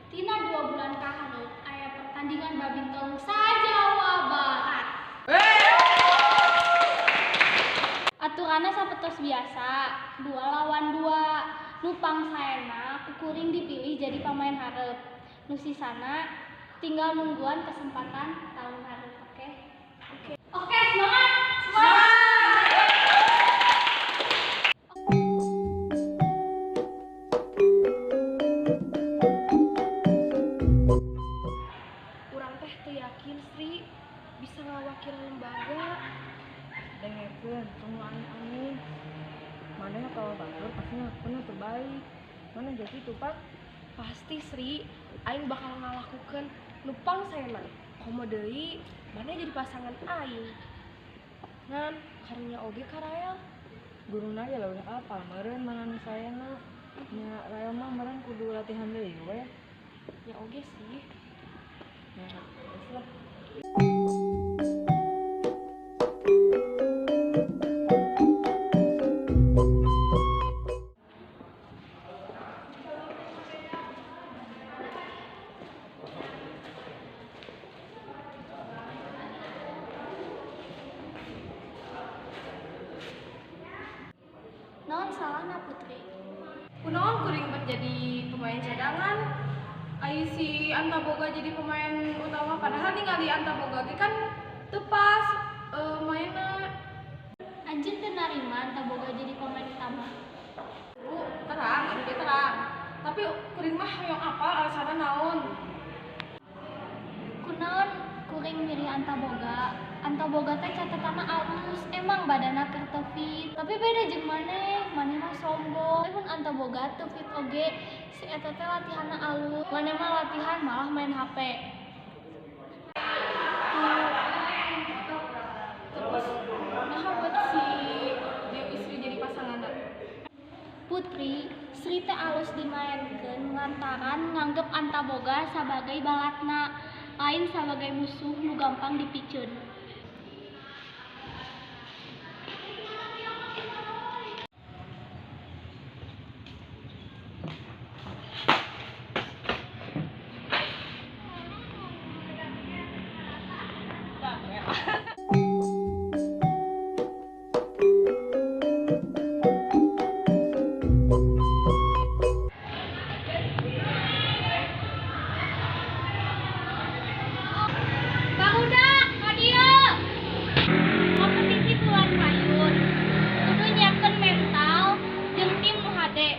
Tina 2 bulan kaharep aya pertandingan badminton sa-Jawa Barat. Aturanna sapertos biasa, 2 lawan 2. Nu pangsaena ku kuring dipilih jadi pamain hareup. Nu sisana tinggal nungguan kesempatan tahun hareup, oke? Oke. Oke, semangat. Semangat. Urang teh teu yakin Sri bisa ngawakilan lembaga. Dengekeun, tong nu aneh-aneh. Maneh atawa batur pasti ngelakukeun nu terbaik. Maneh jadi kitu, Pak. Pasti Sri, aing bakal ngalakukeun nu pangsaena. Komo deui maneh jadi pasangan aing. Ngan karunya oge ka Rael. Guruna ge leuwih apal meureun mana nu saena. Nya Rael mah meureun kudu latihan deui we. Ya oge sih. Ya, geus lah. Naon salahna Putri? Kunaon kuring bet jadi pemain cadangan? Ai si Antaboga jadi pemain utama padahal ningali Antaboga ge kan teu pas mainna. Anjeun teu narima Antaboga jadi pemain utama. Bu, terang, anu ge terang. Tapi kuring mah hoyong apal alasanna naon? Kunaon kuring milih Antaboga? Antaboga teh catatanna alus, emang badanna keur teu fit, tapi beda jeung maneh, maneh mah sombong. Mun Antaboga teu fit oge, si eta teh latihanna alus, maneh mah latihan malah main HP. Terus naha buat si Dewi Sri jadi pasanganna? Putri, Sri teh alus dimaenkeun lantaran nganggep Antaboga sabagai balatna, lain sabagai musuh nu gampang dipiceun. Barudak, ka dieu. Kompetisi bulan payun. Kudu nyiapkeun mental jeung tim nu hade.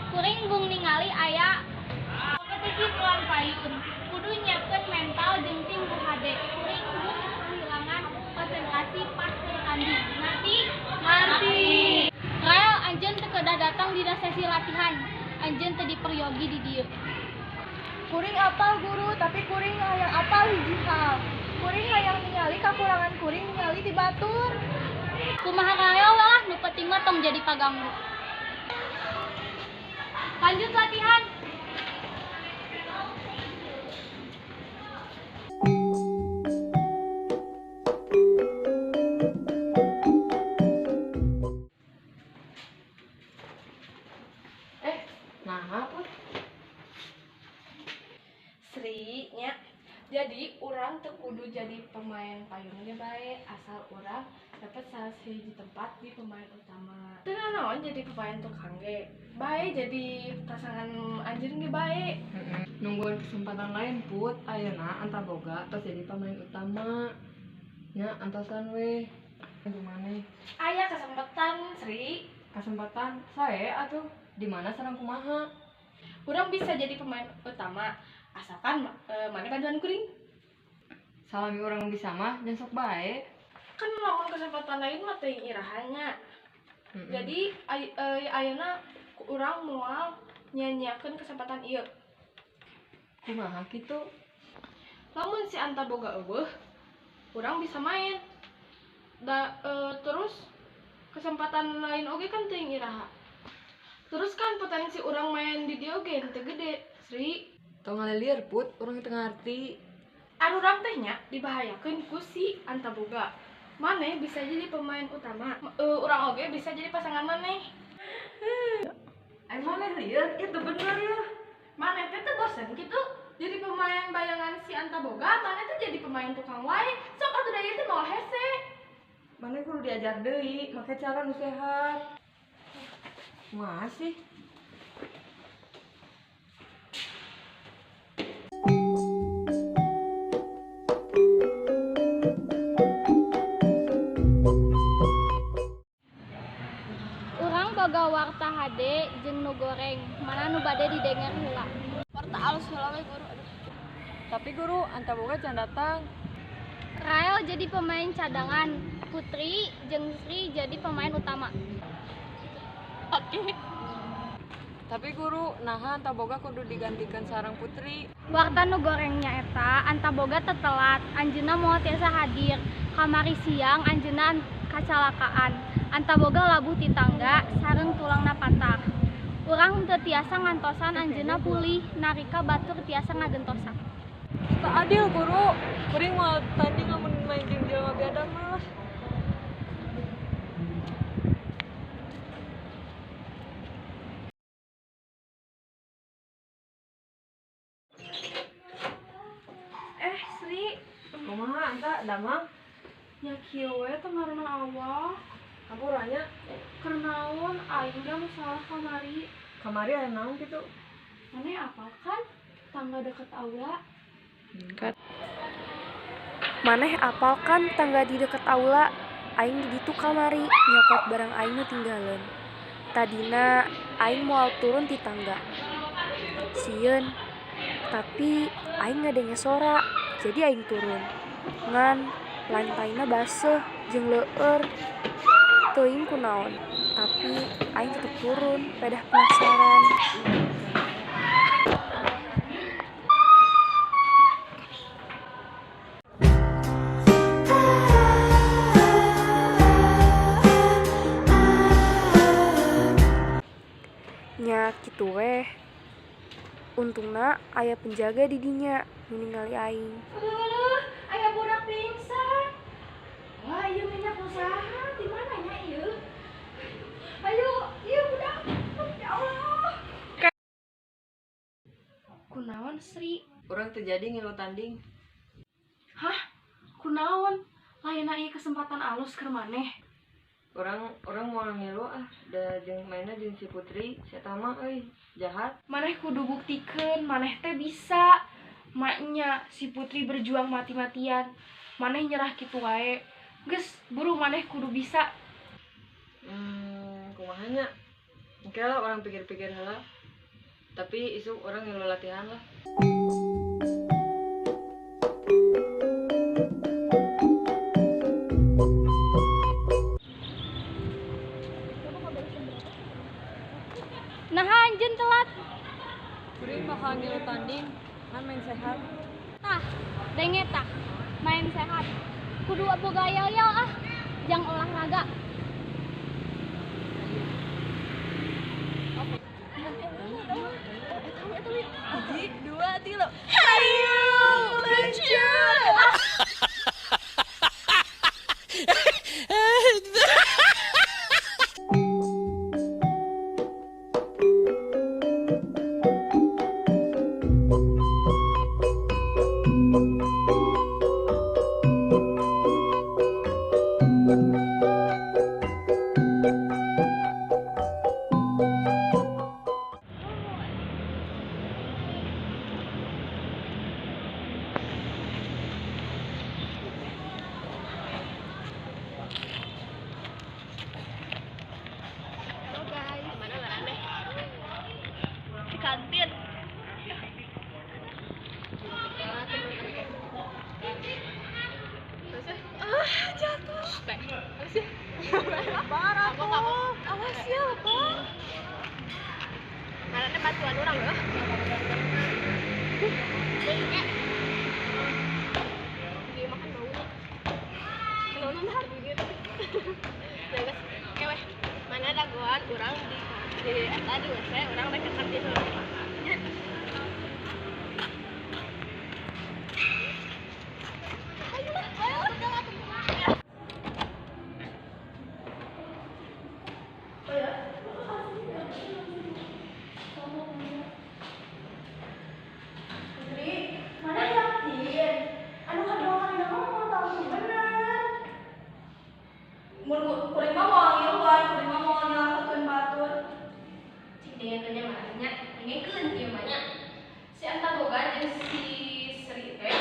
Kuring bung ningali aya kompetisi bulan payun. Kudu nyiapkeun mental jeung tim nu hade. Kuring bung kehilangan konsentrasi pas keur tanding. Ngerti? Ngerti. Rael, anjeun teu kedah datang dina sesi latihan. Anjeun teu diperyogi di dieu. Kuring apal guru, tapi kuring hayang apal hiji hal. Kuring hayang ningali kakurangan kuring ningali ti batur. Kumaha Rael lah, nu penting mah tong jadi paganggu. Lanjut latihan. Naha Put? Sri nya. Jadi urang teu kudu jadi pemain payun ge bae asal urang dapat salah sahiji tempat di pemain utama. Teu nanaon jadi pemain tukang ge. Bae jadi pasangan anjeun ge bae. Nungguan kesempatan lain Put, ayeuna Antaboga tos jadi pemain utama. Nya antosan we. Gimana? Aya kesempatan Sri. Kesempatan sae atuh. Di mana sareng kumaha? Urang bisa jadi pemain utama asalkan maneh bantuan kuring. Salami urang bisa mah nya sok bae. Kan lamun kesempatan lain mah teuing iraha nya. Jadi ayeuna urang moal nyanyiakeun kesempatan ieu. Kumaha kitu? Lamun si Antaboga eueuh, urang bisa main. Da, terus kesempatan lain oge kan teuing iraha. Terus kan potensi urang main di dieu oge teu gede, Sri. Tong ngalilir Put, urang teu ngarti. Anu urang teh nya dibahayakeun ku si Antaboga. Maneh bisa jadi pemain utama. Urang oge bisa jadi pasangan maneh. Ai maneh lieur, itu bener ya. Maneh teh teu bosen kitu? Jadi pemain bayangan si Antaboga, maneh teh jadi pemain tukang wae. Sok atuh da ieu teh moal hese. Maneh kudu diajar deui, make cara nu sehat. Masih. Urang boga warta hade jeung nu goreng, mana nu bade didenger heula. Warta alus heula we guru. Aduh. Tapi guru, Antaboga can datang. Rael jadi pemain cadangan, Putri jeung Sri jadi pemain utama. Oke. Tapi guru, naha Antaboga kudu digantikan sareng Putri. Warta nu gorengnya eta Antaboga tetelat, anjeunna moal tiasa hadir. Kamari siang anjeunna kacalakaan. Antaboga labuh ti tangga sareng tulangna patah. Urang teu tiasa ngantosan anjeunna pulih nalika batur tiasa ngagentosan. Tak adil guru, kuring moal tanding lamun main jeung jelema biadab mah. Sri, Kumaha anta damang? Nya kieu we teu ngaranna awal. Hampura nya. Keur naon aing da masalah kamari. Kamari aya naon kitu? Maneh apal kan tangga deket aula? Maneh apal kan tangga di deket aula? Aing di ditu kamari nyokot barang aing nu tinggaleun. Tadina aing moal turun ti tangga. Sieun, tapi aing ngadenge sora, jadi aing turun. Ngan lantaina baseuh jeung leueur. Teuing kunaon, tapi aing tetep turun, pedah penasaran. Nya kitu weh. Untungna aya penjaga di dinya nu ningali aing. Aduh, aya budak pingsan. Wah, ieu minyak usaha di mana nya ieu? Ayo, ieu budak. Ya Allah. Kunaon Sri? Urang teu jadi ngilu tanding. Hah? Kunaon? Lainna ieu kesempatan alus keur maneh. Urang moal ngilu ah, da jeung mainna jeung si Putri, si eta mah euy, jahat. Maneh kudu buktikeun maneh teh bisa. Maknya si Putri berjuang mati-matian. Maneh nyerah kitu wae. Geus, buru maneh kudu bisa. Kumaha nya? Engke lah urang pikir-pikir heula. Tapi isuk urang ngilu latihan lah. Nah, anjeun telat. Kuring bakal ngilu tanding, kan main sehat. Tah, denge tah. Main sehat. Kudu boga yel-yel ah, jang olahraga. 1, 2, 3. Hayu, luncur. Kantin. Jatuh. Parah tuh. Awas ya, Pak. Mana bantuan orang loh. Dia makan bau nih. Kenapa gitu? Nah, mana dagoan orang di eta di WC orang rek ke kantin heula. Putri. atuh nya. Dengekeun ieu mah nya. Si Antaboga jeung si Sri teh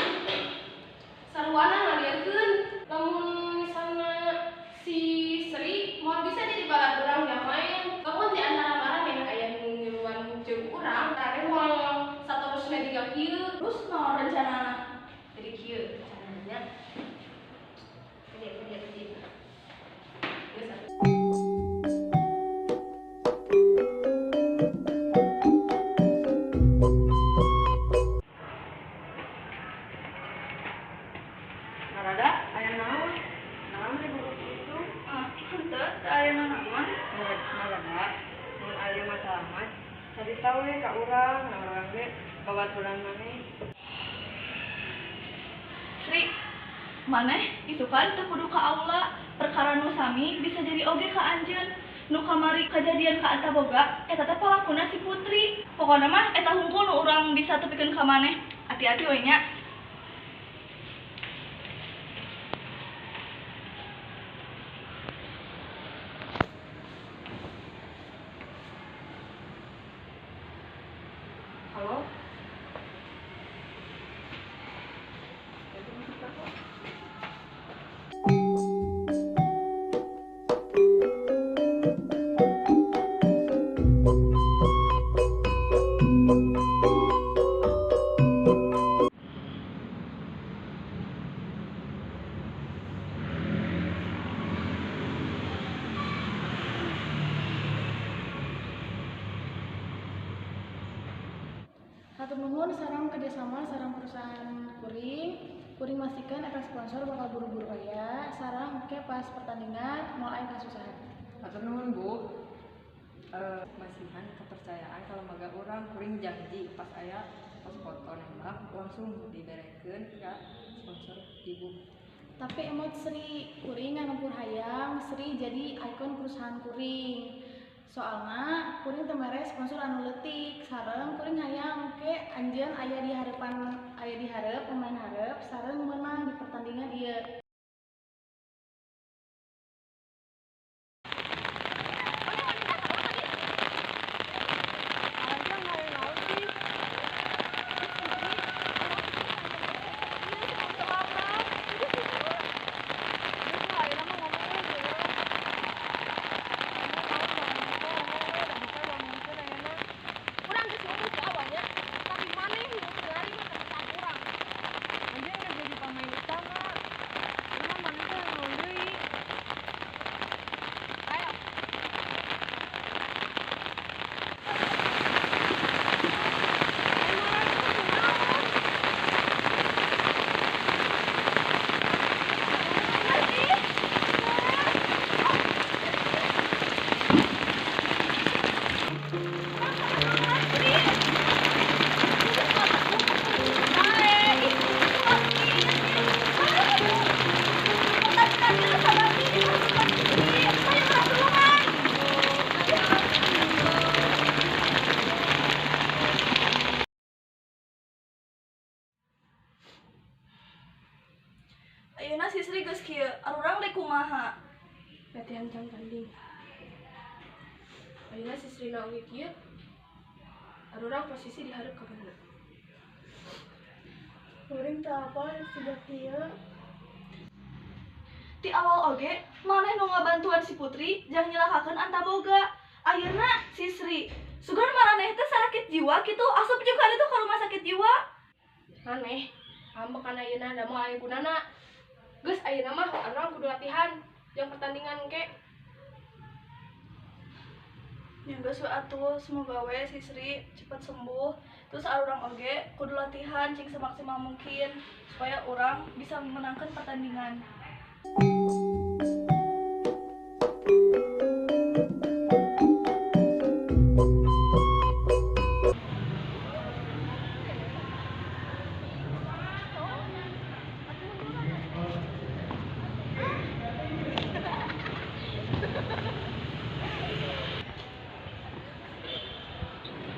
saruana ngalieurkeun lamun misalna si Sri moal bisa jadi balad urang yang main. Lamun di antara maraneh aya nu ngiluan jeung urang, maraneh moal saterusna jiga kieu. Terus naon rencanana? Jadi kieu rencanana. Kadieu kadieu kadieu. Geus atuh. Narada, aya naon? Naon ribut itu? Ah, henteu, teu aya nanaon. Narada, mun aya masalah mah carita we ka urang, nah urang ge babaturan maneh. Sri, maneh isukan teu kudu ka aula, perkara nu sami bisa jadi oge ka anjeun. Nu kamari kajadian ka Antaboga, eta teh palakuna si Putri. Pokona mah eta hungkul nu urang bisa tepikeun ka maneh. Hati-hati we nya. Halo? Hatur nuhun sareng kerjasama sareng perusahaan kuring. Kuring mastikeun efek sponsor bakal buru-buru aya sareng engke pas pertandingan moal aya kasusahan. Hatur nuhun, Bu. Masihan kepercayaan ka lembaga urang, kuring janji pas aya pas foto nembak langsung diberekeun ka sponsor Ibu. Tapi emot Sri, kuring nganempur hayang Sri jadi ikon perusahaan kuring. Soalna kuring teu mere sponsor anu leutik, sareng kuring hayang ke anjeun aya di hareupan aya di hareup pemain hareup sareng meunang di pertandingan ieu. Urang geus ngomong ti awalnya, tapi maneh nu teu ngarima permintaan urang. Anjeun geus jadi pemain utama. Emang maneh teh naon deui? Ayo. Ayeuna si Sri geus kieu, arurang deui kumaha? Latihan jam tanding. Ayeuna si Sri na oge kieu. Arurang posisi di hareup ka bener. Kuring teu apal siga kieu. Ti awal oge maneh nu ngabantuan si Putri jang nyilakakeun Antaboga. Ayeuna si Sri sugan maraneh teh sarakit jiwa kitu, asup juga ka ditu ka rumah sakit jiwa. Maneh, ambekan ayeuna da moal aya gunana. Geus ayeuna mah urang kudu latihan jang pertandingan ke. Ya geus we atuh, semoga we si Sri cepet sembuh. Terus arurang oge kudu latihan cing semaksimal mungkin supaya urang bisa memenangkan pertandingan.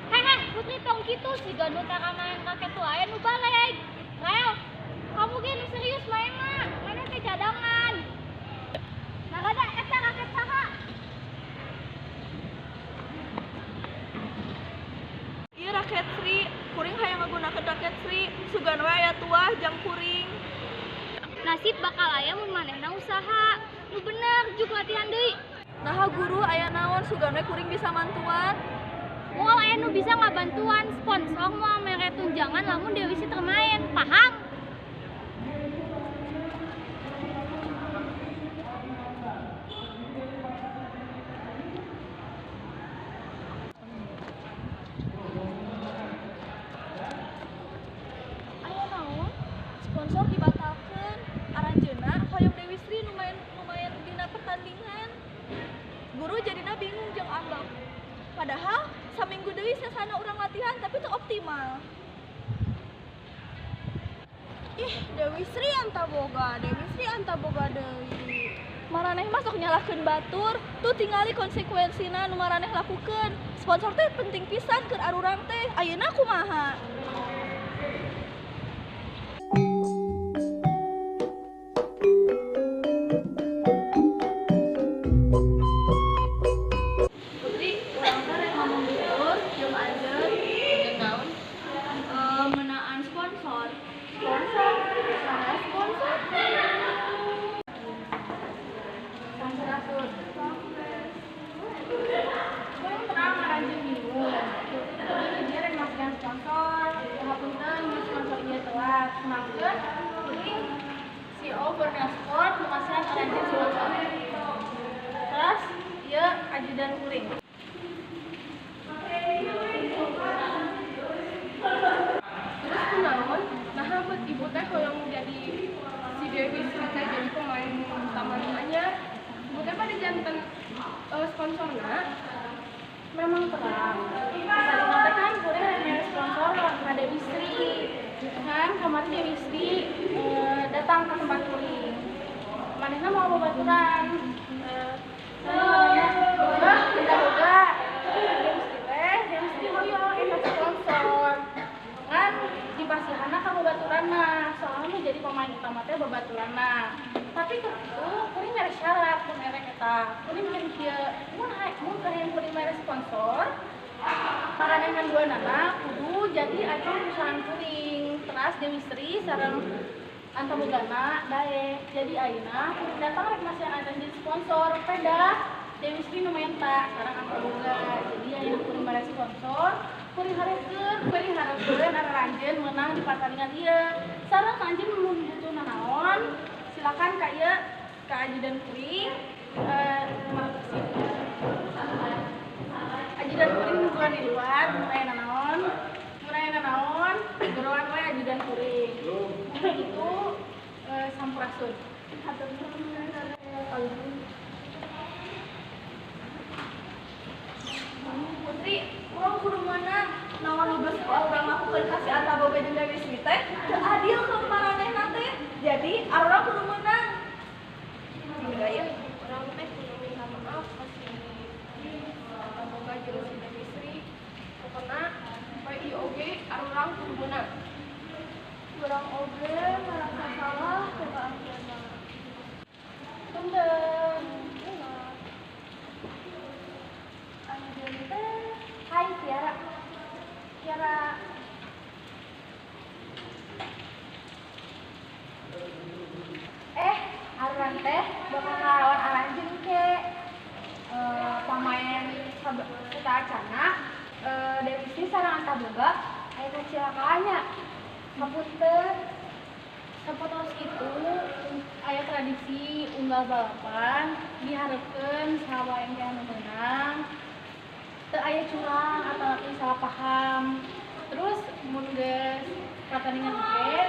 Hehe, Putri tong kitu siga nu tara main raket wae nu baleg. Rael, kamu ge nu serius main mah, mainnya teh cadangan. Narada eta raket saha? Sugan we aya tuah jang kuring. Nasib bakal aya mun manehna usaha. Nu bener juk latihan deui. Naha guru aya naon sugan we kuring bisa mantuan. Moal aya nu bisa ngabantuan sponsor moal mere tunjangan lamun Dewi Sri teu main. Paham? Aya naon? Sponsor dibatalkeun. Aranjeunna hoyong Dewi Sri nu main dina pertandingan. Guru jadina bingung jeung ambang. Padahal saminggu deui sesana urang latihan tapi teu optimal. Ih, Dewi Sri antaboga, Dewi Sri antaboga deui. Maraneh mah sok nyalahkeun batur, tuh tingali konsekuensina nu maraneh lakukeun. Sponsor teh penting pisan keur arurang teh. Ayeuna kumaha? Putri, urang teh rek ngomong jujur jeung anjeun. Jeung naon? Ngeunaan sponsor. Sponsor? Saha sponsor? Sampurasun. Kuring terang aranjeun bingung. Kuring dia rek masihan sponsor, hapunten ieu sponsor ieu telat. Mangkeun kuring CEO Borneo Sport nu masihan aranjeun sponsor. Terus ieu ajudan kuring. Terus kunaon? Naha bet ibu teh hoyong jadi si Dewi Sri teh jadi pemain utama nu anyar. Ibu teh pada janten sponsorna. Memang terang. Tadi teh kan kuring rek mere sponsor ka Dewi Sri. Kan kamari Dewi Sri datang ke tempat kuring. Manehna mau babaturan. Manehna minta boga. Dewi Sri teh, Dewi Sri hoyong eta sponsor. Kan dipasihanna ka babaturanna. Soalnya nu jadi pemain utama teh babaturanna. Tapi tentu kuring mere syarat mun erek eta. Kuring mikir kieu, mun hayang kuring mere sponsor, maranehan duanana kudu jadi ikon perusahaan kuring. Teras Dewi Sri sareng antabogana daek. Jadi ayeuna kuring datang rek masihan adan jadi sponsor, pedah Dewi Sri nu menta sareng antaboga. Jadi ayeuna kuring mere sponsor, kuring hareupeun aranjeun meunang di pertandingan ieu. Sareng anjeun mun butuh nanaon, silakan ka ieu ka ajudan kuring. Ajudan kuring bukan di luar, mun aya nanaon, geroan we ajudan kuring. Itu sampurasun. Hatur nuhun. Putri, urang kudu meunang. Naon nu geus ku urang lakukeun ka si Antaboga jeung Dewi Sri teh teu adil ka maranehna teh. Jadi arurang kudu meunang. Enggak ya? Urang teh kudu minta maaf ka si Antaboga jeung si Dewi Sri. Pokona poe ieu oge arurang kudu meunang. Urang oge ngarasa salah teh ka anjeunna. Punten. Anjeun teh hai Tiara. Tiara. Arurang teh bakal ngalawan aranjeun ke pamain kita acana Dewi Sri sareng Antaboga aya kacilakaannya. Hapunten. Sapotos kitu aya tradisi unggal balapan dihareupeun saha wae anu meunang. Teu aya curang atau salah paham. Terus mun geus pertandingan oge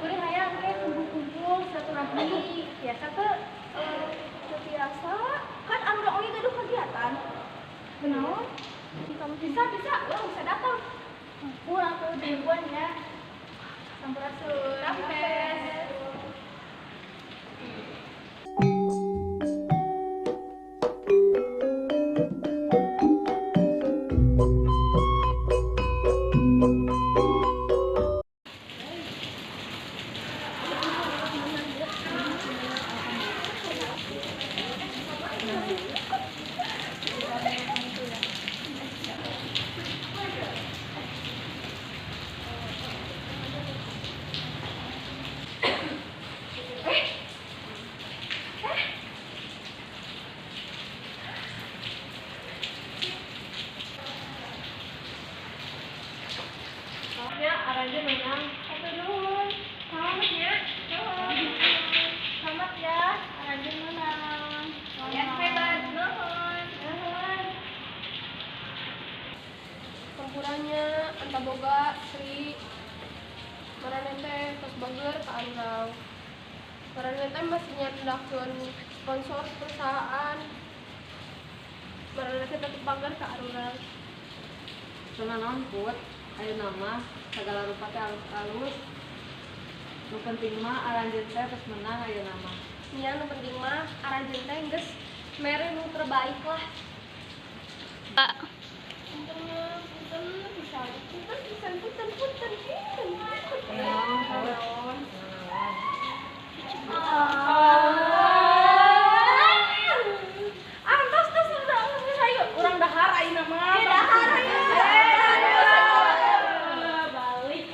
kuring hayang ke kumpul-kumpul silaturahmi biasa teu? Teu biasa. Kan arurang oge gaduh kegiatan. Kunaon? Bisa bisa, urang bisa datang. Urang tuh duluan ya. Sampurasun. Rampes. Aranjeun menang. Hatur nuhun. Selamat ya. Nuhun. Selamat ya. Aranjeun menang. Kalian hebat. Nuhun. Nuhun. Campurannya Antaboga, Sri, maraneh teh tos bager ka arurang. Maraneh teh masih nyandakeun sponsor perusahaan. Maraneh teh tetep bager ka arurang. Teu nanaon Put, ayeuna mah sagala rupa teh alus-alus. Nu penting mah aranjeun teh tos menang ayeuna mah. Nya nu penting mah aranjeun teh geus mere nu terbaik lah. Puntennya, punten pisan, punten pisan, punten, punten, punten, punten. Naon? Ah, tos tos udah geus ayo urang dahar ayeuna mah. Dahar ayo. Balik.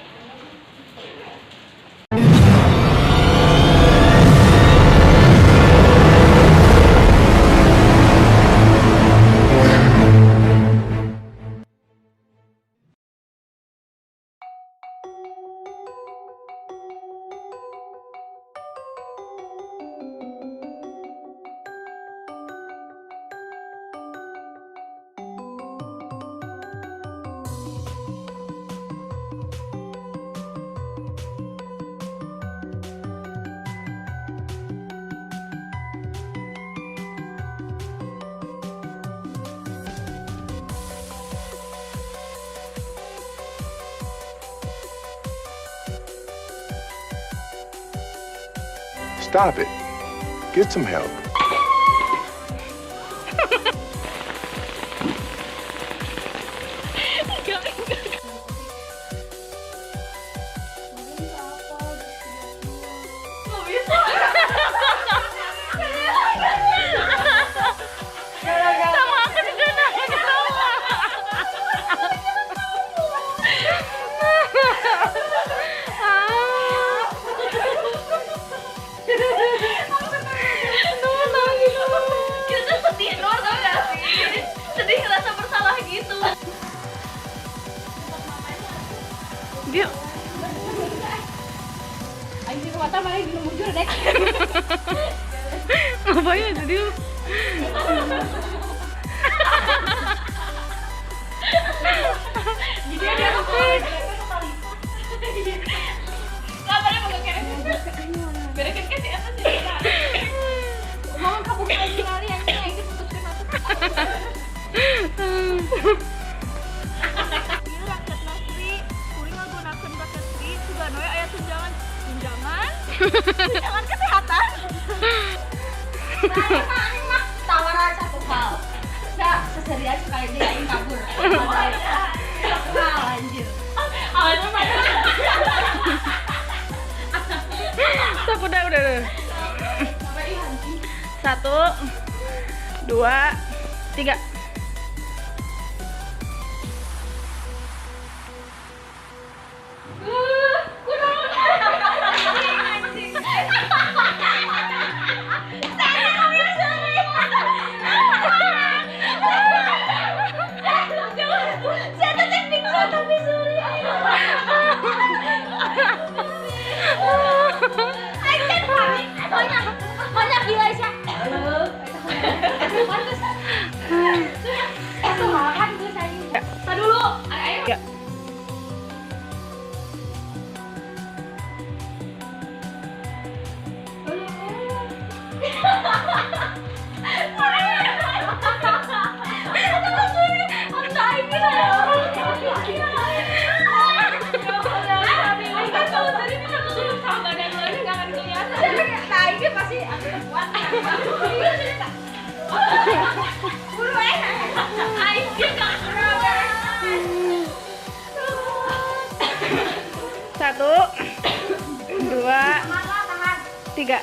Stop it. Get some help. Sama aku juga nanya ketawa. Kita tuh sedih Nur, tau gak sih? Jadi sedih ngerasa bersalah gitu. Dia Aing di mata malah di mujur deh. ngapain sedih? Jadi ada Kabarnya mau kere. Berekin kan si eta sih. Mau kamu lagi kali anjing aing diputuskeun atuh. Ieu rakyat Sri, kuring ngagunakeun rakyat Sri, sugan we aya tunjangan, tunjangan, tunjangan kesehatan. Nah, aing mah tawaran satu hal. Nah, seserian sekali dia aing kabur. Satu hal anjir. Awalnya mah. Sok udah. 1, 2, 3. Saya tetep pingsan tapi suri. Aing kan panik. Banyak banyak gila Isya. Itu makan gue sayang. Tadi dulu, ayo. Ya. Satu, dua, tiga.